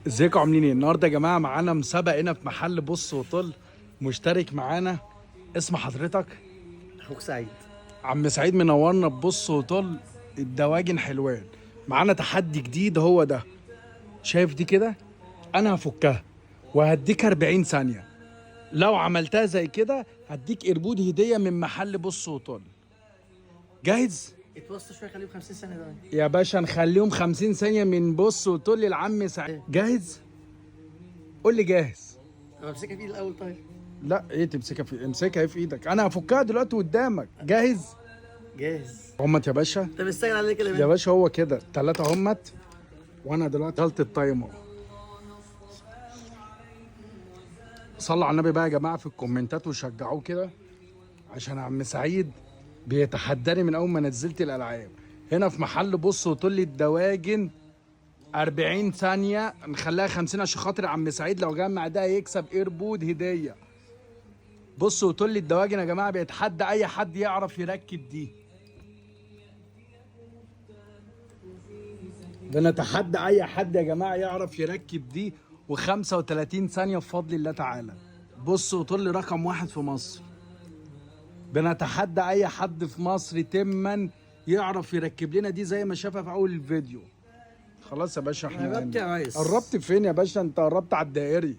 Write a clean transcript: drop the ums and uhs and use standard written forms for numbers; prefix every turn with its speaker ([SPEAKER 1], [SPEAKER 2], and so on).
[SPEAKER 1] ازيكم عاملين ايه؟ النهارده يا جماعة معانا مسابقة هنا في محل بص وطل، مشترك معانا. اسم حضرتك؟
[SPEAKER 2] اخوك سعيد.
[SPEAKER 1] عم سعيد منورنا ببص وطل الدواجن حلوان. معانا تحدي جديد، هو ده. شايف دي كده؟ انا هفكها وهديك 40 ثانية، لو عملتها زي كده هديك قربود هديه من محل بص وطل. جاهز؟
[SPEAKER 2] اتوسط شوية، خليهم 50 سنة ده.
[SPEAKER 1] يا باشا نخليهم 50 ثانية من بص وطل للعم سعيد. جاهز؟ قول لي جاهز.
[SPEAKER 2] طب امسكها في ايدي الاول. طيب
[SPEAKER 1] لا ايه تمسكها في، امسكها في ايدك، انا هفكها دلوقتي قدامك. جاهز؟
[SPEAKER 2] جاهز.
[SPEAKER 1] همت يا باشا.
[SPEAKER 2] انت مستعجل عليك كده؟
[SPEAKER 1] يا باشا هو كده ثلاثة همت، وانا دلوقتي غلطت ال time اهو. صلوا على النبي بقى يا جماعة في الكومنتات وشجعوه كده، عشان عم سعيد بيتحداني من اول ما نزلت الالعاب هنا في محل بص وطل الدواجن. 40 ثانية، نخليها 50 عشان خاطر عم سعيد لو جمع ده يكسب earpod هدية. بص وطل الدواجن يا جماعة بيتحدى أي حد يعرف يركب دي. بنتحدى أي حد يا جماعة يعرف يركب دي، و35 ثانية بفضل الله تعالى. بص وطل رقم واحد في مصر. بنتحدى أي حد في مصر تما يعرف يركب لنا دي زي ما شافها في أول الفيديو. خلاص يا باشا احنا
[SPEAKER 2] قربت يا ريس.
[SPEAKER 1] قربت فين يا باشا؟ انت قربت على الدائري.